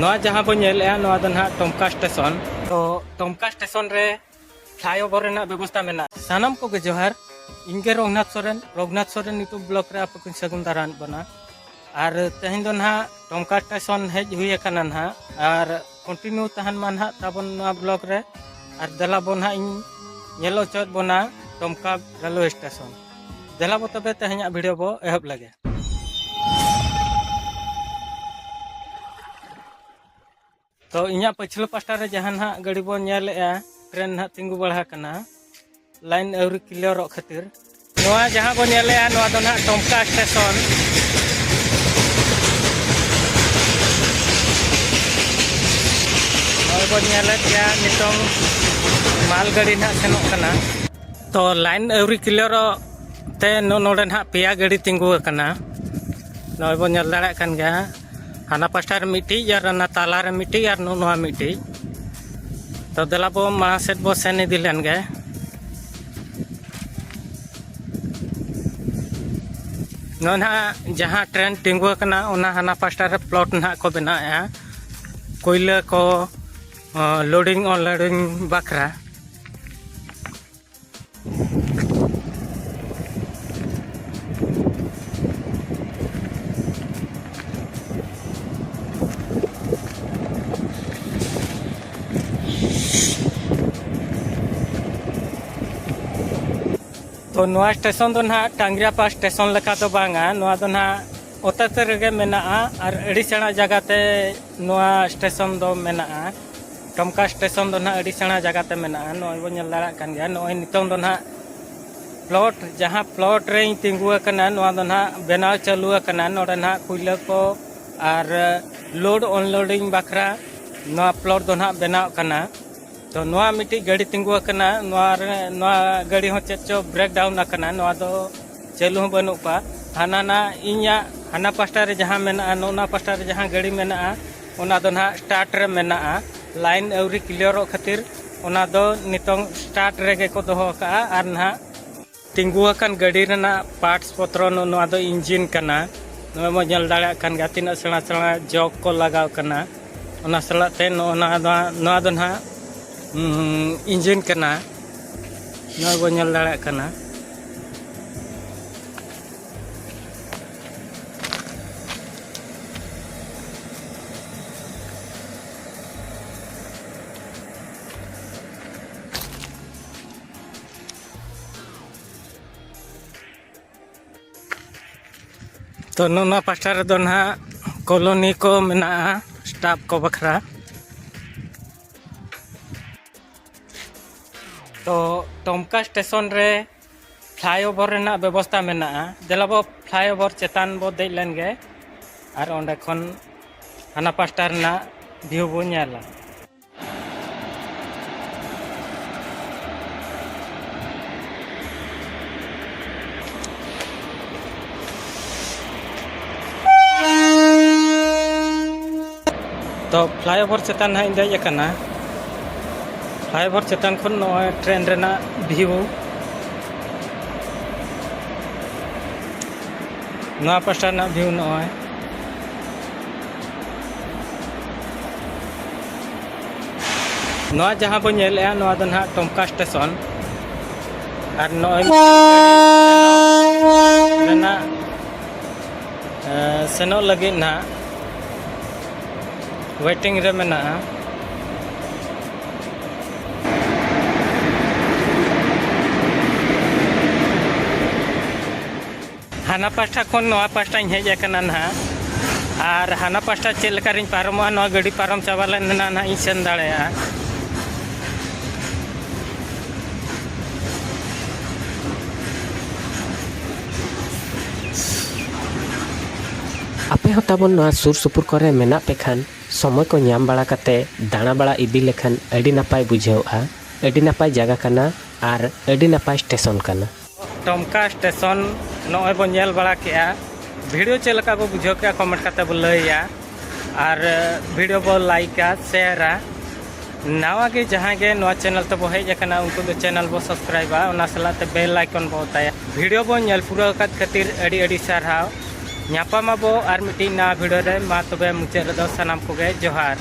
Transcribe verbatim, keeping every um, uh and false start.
ᱱᱚᱣᱟ ᱡᱟᱦᱟᱸ ᱵᱚᱱ ᱧᱮᱞᱮᱜᱼᱟ, ᱱᱚᱣᱟ ᱫᱚ ᱱᱟᱦᱟᱜ ᱴᱚᱢᱠᱟ ᱥᱴᱮᱥᱚᱱ᱾ ᱛᱚ ᱴᱚᱢᱠᱟ ᱥᱴᱮᱥᱚᱱ ᱨᱮ ᱯᱷᱞᱟᱭᱳᱵᱷᱟᱨ ᱨᱮᱱᱟᱜ ᱵᱮᱵᱚᱥᱛᱟ ᱢᱮᱱᱟᱜᱼᱟ᱾ ᱥᱟᱱᱟᱢ ᱠᱚᱜᱮ ᱡᱚᱦᱟᱨ, ᱤᱧ ᱜᱮ ᱨᱚᱜᱷᱩᱱᱟᱛᱷ ᱥᱚᱨᱮᱱ, ᱨᱚᱜᱷᱩᱱᱟᱛᱷ ᱥᱚᱨᱮᱱ YouTube ᱵᱞᱚᱜ ᱨᱮ ᱟᱯᱮ ᱠᱚᱧ ᱥᱟᱹᱜᱩᱱ ᱫᱟᱨᱟᱢᱮᱫ ᱵᱚᱱᱟ᱾ ᱟᱨ ᱛᱮᱦᱮᱧ ᱫᱚ ᱱᱟᱦᱟᱜ ᱴᱚᱢᱠᱟ ᱥᱴᱮᱥᱚᱱ ᱦᱮᱡ ᱦᱩᱭ ᱟᱠᱟᱱᱟ ᱱᱟᱦᱟᱜ, ᱟᱨ ᱠᱚᱱᱴᱤᱱᱤᱭᱩ ᱛᱟᱦᱮᱱ ᱢᱟ ᱱᱟᱦᱟᱜ ᱛᱟᱵᱚᱱ ᱱᱚᱣᱟ ᱵᱞᱚᱜ ᱨᱮ᱾ ᱟᱨ ᱫᱮᱞᱟ ᱵᱚᱱ ᱱᱟᱦᱟᱜ ᱤᱧ ᱧᱮᱞ ᱦᱚᱪᱚᱭᱮᱫ ᱵᱚᱱᱟ ᱴᱚᱢᱠᱟ ᱨᱮᱞᱣᱮ ᱥᱴᱮᱥᱚᱱ᱾ ᱫᱮᱞᱟ ᱵᱚ ᱛᱚᱵᱮ ᱛᱮᱦᱮᱧᱟᱜ ᱵᱷᱤᱰᱤᱭᱳ ᱵᱚ ᱮᱦᱚᱵ ᱞᱮᱜᱮ᱾ ᱛᱚ ᱤᱧᱟᱹᱜ ᱯᱟᱹᱪᱷᱞᱟᱹ ᱯᱟᱥᱴᱟ ᱨᱮ ᱡᱟᱦᱟᱸ ᱱᱟᱦᱟᱜ ᱜᱟᱹᱰᱤ ᱵᱚᱱ ᱧᱮᱞᱮᱜᱼᱟ, ᱴᱨᱮᱱ ᱱᱟᱦᱟᱜ ᱛᱤᱸᱜᱩ ᱵᱟᱲᱟ ᱟᱠᱟᱱᱟ, ᱞᱟᱭᱤᱱ ᱟᱹᱣᱨᱤ ᱠᱞᱤᱭᱟᱨᱚᱜ ᱠᱷᱟᱹᱛᱤᱨ᱾ ᱱᱚᱣᱟ ᱡᱟᱦᱟᱸ ᱵᱚᱱ ᱧᱮᱞᱮᱜᱼᱟ, ᱱᱚᱣᱟ ᱫᱚ ᱱᱟᱦᱟᱜ ᱴᱚᱢᱠᱟ ᱥᱴᱮᱥᱚᱱ᱾ ᱱᱚᱜᱼᱚᱭ ᱵᱚᱱ ᱧᱮᱞᱮᱫ ᱜᱮᱭᱟ, ᱱᱤᱛᱚᱝ ᱢᱟᱞ ᱜᱟᱹᱰᱤ ᱱᱟᱦᱟᱜ ᱥᱮᱱᱚᱜ ᱠᱟᱱᱟ᱾ ᱛᱚ ᱞᱟᱭᱤᱱ ᱟᱹᱣᱨᱤ ᱠᱞᱤᱭᱟᱨᱚᱜ ᱛᱮ ᱱᱚ-, ᱱᱚᱰᱮ ᱱᱟᱦᱟᱜ ᱯᱮᱭᱟ ᱜᱟᱹᱰᱤ ᱛᱤᱸᱜᱩ ᱟᱠᱟᱱᱟ᱾ ᱱᱚᱜᱼᱚᱭ ᱵᱚᱱ ᱧᱮᱞ ᱫᱟᱲᱮᱭᱟᱜ ᱠᱟᱱ ᱜᱮᱭᱟ, ᱦᱟᱱᱟ ᱯᱟᱥᱴᱟ ᱨᱮ ᱢᱤᱫᱴᱤᱡ ᱟᱨ ᱚᱱᱟ ᱛᱟᱞᱟ ᱨᱮ ᱢᱤᱫᱴᱤᱡ ᱟᱨ ᱱᱚᱜᱼᱚ ᱱᱚᱣᱟ ᱢᱤᱫᱴᱤᱡ᱾ ᱛᱚ ᱫᱮᱞᱟ ᱵᱚ ᱢᱟᱲᱟᱝ ᱥᱮᱫ ᱵᱚ ᱥᱮᱱ ᱤᱫᱤ ᱞᱮᱱ ᱜᱮ᱾ ᱱᱚᱜᱼᱚᱭ ᱱᱟᱦᱟᱜ ᱡᱟᱦᱟᱸ ᱴᱨᱮᱱ ᱛᱤᱸᱜᱩ ᱟᱠᱟᱱᱟ, ᱚᱱᱟ ᱦᱟᱱᱟ ᱯᱟᱥᱴᱟ ᱨᱮ ᱯᱞᱚᱴ ᱱᱟᱦᱟᱜ ᱠᱚ ᱵᱮᱱᱟᱣᱮᱫᱼᱟ, ᱠᱚᱭᱞᱟᱹ ᱠᱚ, ᱚ, ᱞᱳᱰᱤᱝ ᱚᱱᱞᱳᱰᱤᱝ ᱵᱟᱠᱷᱨᱟ᱾ ᱛᱚ ᱱᱚᱣᱟ ᱥᱴᱮᱥᱚᱱ ᱫᱚ ᱱᱟᱦᱟᱜ ᱴᱟᱝᱜᱽᱨᱤᱭᱟᱯᱟ ᱥᱴᱮᱥᱚᱱ ᱞᱮᱠᱟ ᱫᱚ ᱵᱟᱝᱟ, ᱱᱚᱣᱟ ᱫᱚ ᱱᱟᱦᱟᱜ ᱚᱛᱮᱛᱮ ᱨᱮᱜᱮ ᱢᱮᱱᱟᱜᱼᱟ ᱟᱨ ᱟᱹᱰᱤ ᱥᱮᱬᱟ ᱡᱟᱭᱜᱟ ᱛᱮ ᱱᱚᱣᱟ ᱥᱴᱮᱥᱚᱱ ᱫᱚ ᱢᱮᱱᱟᱜᱼᱟ᱾ ᱴᱚᱢᱠᱟ ᱥᱴᱮᱥᱚᱱ ᱫᱚ ᱱᱟᱦᱟᱜ ᱟᱹᱰᱤ ᱥᱮᱬᱟ ᱡᱟᱭᱜᱟ ᱛᱮ ᱢᱮᱱᱟᱜᱼᱟ᱾ ᱱᱚᱜᱼᱚᱭ ᱵᱚᱱ ᱧᱮᱞ ᱫᱟᱲᱮᱭᱟᱜ ᱠᱟᱱ ᱜᱮᱭᱟ, ᱱᱚᱜᱼᱚᱭ ᱱᱤᱛᱚᱝ ᱫᱚ ᱱᱟᱦᱟᱜ ᱯᱞᱚᱴ, ᱡᱟᱦᱟᱸ ᱯᱞᱚᱴ ᱨᱮᱧ ᱛᱤᱸᱜᱩ ᱟᱠᱟᱱᱟ, ᱱᱚᱣᱟ ᱫᱚ ᱱᱟᱦᱟᱜ ᱵᱮᱱᱟᱣ ᱪᱟᱹᱞᱩ ᱟᱠᱟᱱᱟ᱾ ᱱᱚᱰᱮ ᱱᱟᱦᱟᱜ ᱠᱩᱭᱞᱟᱹ ᱠᱚ ᱟᱨ ᱞᱳᱰ ᱚᱱᱞᱳᱰᱤᱝ ᱵᱟᱠᱷᱨᱟ ᱱᱚᱣᱟ ᱯᱞᱚᱴ ᱫᱚ ᱱᱟᱦᱟᱜ ᱵᱮᱱᱟᱣ ᱠᱟᱱᱟ᱾ ᱛᱚ ᱱᱚᱣᱟ ᱢᱤᱫᱴᱤᱡ ᱜᱟᱹᱰᱤ ᱛᱤᱸᱜᱩ ᱟᱠᱟᱱᱟ, ᱱᱚᱣᱟ ᱨᱮ, ᱱᱚᱣᱟ ᱜᱟᱹᱰᱤ ᱦᱚᱸ ᱪᱮᱫ ᱪᱚ ᱵᱨᱮᱠ ᱰᱟᱣᱩᱱ ᱟᱠᱟᱱᱟ, ᱱᱚᱣᱟ ᱫᱚ ᱪᱟᱹᱞᱩ ᱦᱚᱸ ᱵᱟᱹᱱᱩᱜ ᱠᱚᱣᱟ᱾ ᱦᱟᱱᱟ ᱱᱟ ᱤᱧᱟᱹᱜ ᱦᱟᱱᱟ ᱯᱟᱥᱴᱟ ᱨᱮ ᱡᱟᱦᱟᱸ ᱢᱮᱱᱟᱜᱼᱟ, ᱱᱚᱜᱼᱚ ᱱᱟ ᱯᱟᱥᱴᱟ ᱨᱮ ᱡᱟᱦᱟᱸ ᱜᱟᱹᱰᱤ ᱢᱮᱱᱟᱜᱼᱟ, ᱚᱱᱟ ᱫᱚ ᱱᱟᱦᱟᱜ ᱥᱴᱟᱨᱴ ᱨᱮ ᱢᱮᱱᱟᱜᱼᱟ᱾ ᱞᱟᱭᱤᱱ ᱟᱹᱣᱨᱤ ᱠᱞᱤᱭᱟᱨᱚᱜ ᱠᱷᱟᱹᱛᱤᱨ ᱚᱱᱟ ᱫᱚ ᱱᱤᱛᱚᱝ ᱥᱴᱟᱨᱴ ᱨᱮᱜᱮ ᱠᱚ ᱫᱚᱦᱚ ᱟᱠᱟᱜᱼᱟ᱾ ᱟᱨ ᱱᱟᱦᱟᱜ ᱛᱤᱸᱜᱩ ᱟᱠᱟᱱ ᱜᱟᱹᱰᱤ ᱨᱮᱱᱟᱜ ᱯᱟᱨᱴᱥ ᱯᱚᱛᱨᱚ, ᱱᱚ-, ᱱᱚᱣᱟ ᱫᱚ ᱤᱧᱡᱤᱱ ᱠᱟᱱᱟ᱾ ᱱᱚᱜᱼᱚᱭ ᱵᱚᱱ ᱧᱮᱞ ᱫᱟᱲᱮᱭᱟᱜ ᱠᱟᱱ ᱜᱮᱭᱟ, ᱛᱤᱱᱟᱹᱜ ᱥᱮᱬᱟ ᱥᱮᱬᱟ ᱡᱚᱜᱽ ᱠᱚ ᱞᱟᱜᱟᱣ ᱠᱟᱱᱟ᱾ ᱚᱱᱟ ᱥᱟᱞᱟᱜ ᱛᱮ ᱱᱚᱜᱼᱚ ᱱᱚᱣᱟ ᱫᱚ, ᱱᱚᱣᱟ ᱫᱚ ᱱᱟᱦᱟᱜ, ᱩᱸ, ᱤᱧᱡᱤᱱ ᱠᱟᱱᱟ᱾ ᱱᱚᱜᱼᱚᱭ ᱵᱚᱱ ᱧᱮᱞ ᱫᱟᱲᱮᱭᱟᱜ ᱠᱟᱱᱟ᱾ ᱛᱚ, ᱱᱚᱜᱼᱚ ᱱᱚᱣᱟ ᱯᱟᱥᱴᱟ ᱨᱮᱫᱚ ᱱᱟᱦᱟᱜ ᱠᱚᱞᱚᱱᱤ ᱠᱚ ᱢᱮᱱᱟᱜᱼᱟ, ᱥᱴᱟᱯ ᱠᱚ ᱵᱟᱠᱷᱨᱟ᱾ ᱛᱚ, ᱴᱚᱢᱠᱟ ᱥᱴᱮᱥᱚᱱ ᱨᱮ ᱯᱷᱞᱟᱭᱳᱵᱷᱟᱨ ᱨᱮᱱᱟᱜ ᱵᱮᱵᱚᱥᱛᱟ ᱢᱮᱱᱟᱜᱼᱟ᱾ ᱫᱮᱞᱟ ᱵᱚ ᱯᱷᱞᱟᱭᱳᱵᱷᱟᱨ ᱪᱮᱛᱟᱱ ᱵᱚ ᱫᱮᱡ ᱞᱮᱱ ᱜᱮ, ᱟᱨ ᱚᱸᱰᱮ ᱠᱷᱚᱱ ᱦᱟᱱᱟ ᱯᱟᱥᱴᱟ ᱨᱮᱱᱟᱜ ᱵᱷᱤᱭᱩ ᱵᱚ ᱧᱮᱞᱟ᱾ ᱛᱚ, ᱯᱷᱞᱟᱭᱳᱵᱷᱟᱨ ᱪᱮᱛᱟᱱ ᱦᱟᱸᱜ ᱤᱧ ᱫᱮᱡ ᱟᱠᱟᱱᱟ᱾ ᱯᱷᱞᱟᱭᱳᱵᱷᱟᱨ ᱪᱮᱛᱟᱱ ᱠᱷᱚᱱ ᱱᱚᱜᱼᱚᱭ ᱴᱨᱮᱱ ᱨᱮᱱᱟᱜ ᱵᱷᱤᱭᱩ᱾ ᱱᱚᱣᱟ ᱯᱟᱥᱴᱟ ᱨᱮᱱᱟᱜ ᱵᱷᱤᱭᱩ ᱱᱚᱜᱼᱚᱭ᱾ ᱱᱚᱣᱟ ᱡᱟᱦᱟᱸ ᱵᱚᱱ ᱧᱮᱞᱮᱜᱼᱟ, ᱱᱚᱣᱟ ᱫᱚ ᱱᱟᱦᱟᱜ ᱴᱚᱢᱠᱟ ᱥᱴᱮᱥᱚᱱ᱾ ᱟᱨ ᱱᱚᱜᱼᱚᱭ ᱨᱮᱱᱟᱜ, ᱮ, ᱥᱮᱱᱚᱜ ᱞᱟᱹᱜᱤᱫ ᱱᱟᱦᱟᱜ ᱣᱮᱴᱤᱝ ᱨᱮ ᱢᱮᱱᱟᱜᱼᱟ᱾ ᱦᱟᱱᱟ ᱯᱟᱥᱴᱟ ᱠᱷᱚᱱ ᱱᱚᱣᱟ ᱯᱟᱥᱴᱟᱧ ᱦᱮᱡ ᱟᱠᱟᱱᱟ ᱱᱟᱦᱟᱜ, ᱟᱨ ᱦᱟᱱᱟ ᱯᱟᱥᱴᱟ ᱪᱮᱫ ᱞᱮᱠᱟ ᱨᱤᱧ ᱯᱟᱨᱚᱢᱚᱜᱼᱟ, ᱱᱚᱣᱟ ᱜᱟᱹᱰᱤ ᱯᱟᱨᱚᱢ ᱪᱟᱵᱟ ᱞᱮᱱ ᱱᱟᱦᱟᱜ ᱤᱧ ᱥᱮᱱ ᱫᱟᱲᱮᱭᱟᱜᱼᱟ᱾ ᱟᱯᱮ ᱦᱚᱸ ᱛᱟᱵᱚᱱ ᱱᱚᱣᱟ ᱥᱩᱨ ᱥᱩᱯᱩᱨ ᱠᱚᱨᱮ ᱢᱮᱱᱟᱜ ᱯᱮ ᱠᱷᱟᱱ, ᱥᱚᱢᱚᱭ ᱠᱚ ᱧᱟᱢ ᱵᱟᱲᱟ ᱠᱟᱛᱮ ᱫᱟᱬᱟ ᱵᱟᱲᱟ ᱤᱫᱤ ᱞᱮᱠᱷᱟᱱ ᱟᱹᱰᱤ ᱱᱟᱯᱟᱭ ᱵᱩᱡᱷᱟᱹᱣᱜᱼᱟ, ᱟᱹᱰᱤ ᱱᱟᱯᱟᱭ ᱡᱟᱭᱜᱟ ᱠᱟᱱᱟ ᱟᱨ ᱟᱹᱰᱤ ᱱᱟᱯᱟᱭ ᱥᱴᱮᱥᱚᱱ ᱠᱟᱱᱟ᱾ ᱴᱚᱢᱠᱟ ᱥᱴᱮᱥᱚᱱ ᱱᱚᱜᱼᱚᱭ ᱵᱚᱱ ᱧᱮᱞ ᱵᱟᱲᱟ ᱠᱮᱜᱼᱟ᱾ ᱵᱷᱤᱰᱤᱭᱳ ᱪᱮᱫ ᱞᱮᱠᱟ ᱵᱚ ᱵᱩᱡᱷᱟᱹᱣ ᱠᱮᱜᱼᱟ, ᱠᱚᱢᱮᱱᱴ ᱠᱟᱛᱮ ᱵᱚ ᱞᱟᱹᱭᱟ, ᱟᱨ ᱵᱷᱤᱰᱤᱭᱳ ᱵᱚ ᱞᱟᱭᱤᱠᱟ, ᱥᱮᱭᱟᱨᱟ᱾ ᱱᱟᱣᱟ ᱜᱮ ᱡᱟᱦᱟᱸᱭ ᱜᱮ ᱱᱚᱣᱟ ᱪᱮᱱᱮᱞ ᱛᱮᱵᱚ ᱦᱮᱡ ᱟᱠᱟᱱᱟ, ᱩᱱᱠᱩ ᱫᱚ ᱪᱮᱱᱮᱞ ᱵᱚ ᱥᱟᱵᱥᱠᱨᱟᱭᱤᱵᱟ, ᱚᱱᱟ ᱥᱟᱞᱟᱜ ᱛᱮ ᱵᱮᱞ ᱟᱭᱠᱚᱱ ᱵᱚ ᱚᱛᱟᱭᱟ᱾ ᱵᱷᱤᱰᱤᱭᱳ ᱵᱚ ᱧᱮᱞ ᱯᱩᱨᱟᱹᱣ ᱟᱠᱟᱫ ᱠᱷᱟᱹᱛᱤᱨ ᱟᱹᱰᱤ ᱟᱹᱰᱤ ᱥᱟᱨᱦᱟᱣ᱾ ᱧᱟᱯᱟᱢ ᱟᱵᱚ ᱟᱨ ᱢᱤᱫᱴᱤᱡ ᱱᱟᱣᱟ ᱵᱷᱤᱰᱤᱭᱳ ᱨᱮ᱾ ᱢᱟ ᱛᱚᱵᱮ ᱢᱩᱪᱟᱹᱫ ᱨᱮᱫᱚ ᱥᱟᱱᱟᱢ ᱠᱚᱜᱮ ᱡᱚᱦᱟᱨ᱾